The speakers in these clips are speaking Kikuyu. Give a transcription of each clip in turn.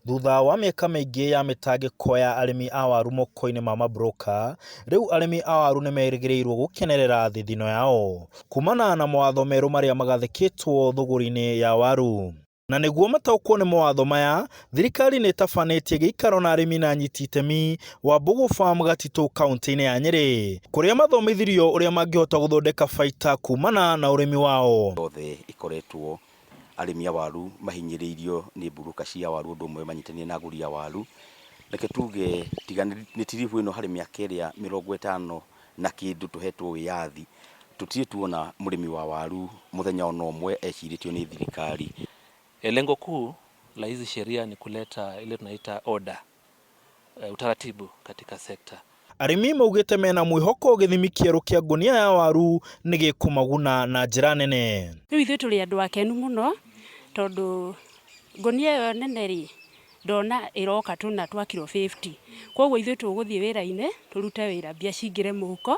Thutha wa mĩaka mĩingĩ ya mĩtangĩko ya arĩmi a waru moko-inĩ ma maburũka, rĩu arĩmi a waru nĩmerĩgĩrĩirwo gũkenerera thithino yao kumana na mawatho merũ marĩa magathĩkĩtwo thũgũrĩ-inĩ ya waru. Na nĩguo mataũkwo nĩ mawatho maya, thirikari nĩ ĩtabanĩtie gĩikaro na arĩmi na anyiti itemi Wambugu Farm Gatitũ kauntĩ-inĩ ya Nyĩrĩ, kũrĩa mathomithirio ũrĩa mangĩhota gũthondeka baita kumana na ũrĩmi wao. Yothe ĩkoretwo arĩmi a waru mahinyĩrĩirio nĩ mburuka cia waru ũndũ ũmwe manyitanĩire na agũri a waru. Reke tuge tiga nĩ tiribũ ĩno harĩ mĩaka ĩrĩa 50 na kĩndũ tũhetwo wĩyathi, tũtirĩ tuona mũrĩmi wa waru mũthenya ona ũmwe ecirĩtio nĩ thirikari. Lengo kuu la hizi sheria ni kuleta ile tunaita order, utaratibu katika sekta. Arĩmi maugĩte mena mwĩhoko gĩthimi kĩerũ kĩa ngũnia ya waru nĩ gĩkũmaguna na njĩra nene. Rĩu ithuĩ tũrĩ andũ akenu mũno tondũ ngũnia ĩyo nene rĩ, ndona ĩroka tũna twa kiro 50. Koguo ithuĩ tũgũthiĩ wĩra-inĩ tũrute wĩra mbia cingĩre mũhuko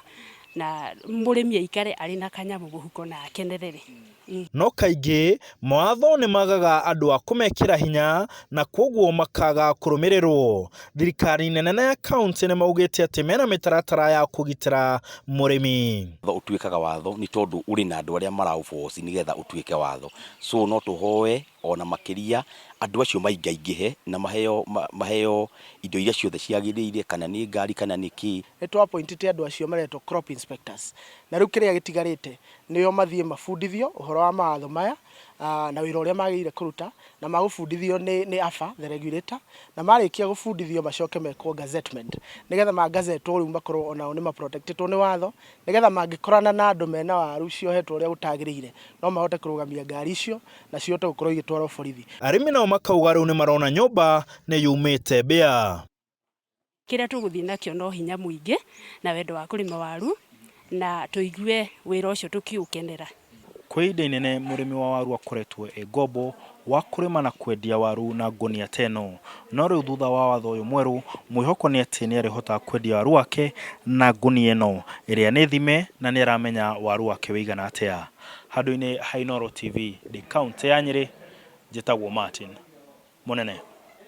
na mũrĩmi aikare arĩ na kanyamũ mũhuko na akenerere. No kaingĩ mawatho nĩ magaga andũ a kũmekĩra hinya na kwoguo makaga kũrũmĩrĩrwo. Thirikari nene na ya kauntĩ nĩ maugĩte atĩ mena mĩtaratara ya kũgitĩra mũrĩmi. Watho ũtuĩkaga watho nĩ tondũ ũrĩ na andũ arĩa maraũboci nĩgetha ũtuĩke watho. So no tũhoe ona makĩria andũ acio maingaingĩhe na maheo, maheo indo iria ciothe ciagĩrĩire kana nĩ ngari kana nĩ kĩ. Nĩ tũ appointĩte andũ acio maretwo crop inspectors na rĩu kĩrĩa gĩtigarĩte nĩo mathiĩ mabundithio ũhoro wa mawatho maya na wĩra ũrĩa magĩrĩire kũruta na magũbundithio nĩ AFA the regulator na marĩkia gũbundithio macoke mekwo gazettement nĩgetha magazetwo rĩu makorwo onao nĩ maprotectĩtwo nĩ watho nĩgetha mangĩkorana na andũ mena waru ciohetwo ũrĩa gũtagĩrĩire no mahote kũrũgamia ngari icio na cihote gũkorwo igĩtwarwo borithi. Arĩmi nao makauga rĩu nĩ marona nyũmba nĩ yumĩte mbĩa. Kĩrĩa tũgũthiĩ nakĩo no hinya mũingĩ na wendo wa kũrĩma waru na tũigue wĩra ũcio tũkĩũkenera. Kwa ihinda inene mũrĩmi wa waru akoretwo e ngombo wa kũrĩma na kwendia waru na ngũnia ta ĩno. No rĩu thutha wa watho ũyũ mwerũ, mwĩhoko nĩ atĩ nĩ arĩhotaga kwendia waru wake na ngũnia ĩno ĩrĩa nĩ thime na nĩ aramenya waru wake wĩigana atĩa. Handũ-inĩ ha Inooro TV ndĩ kauntĩ ya Nyĩrĩ, njĩtagwo Martin Mũnene.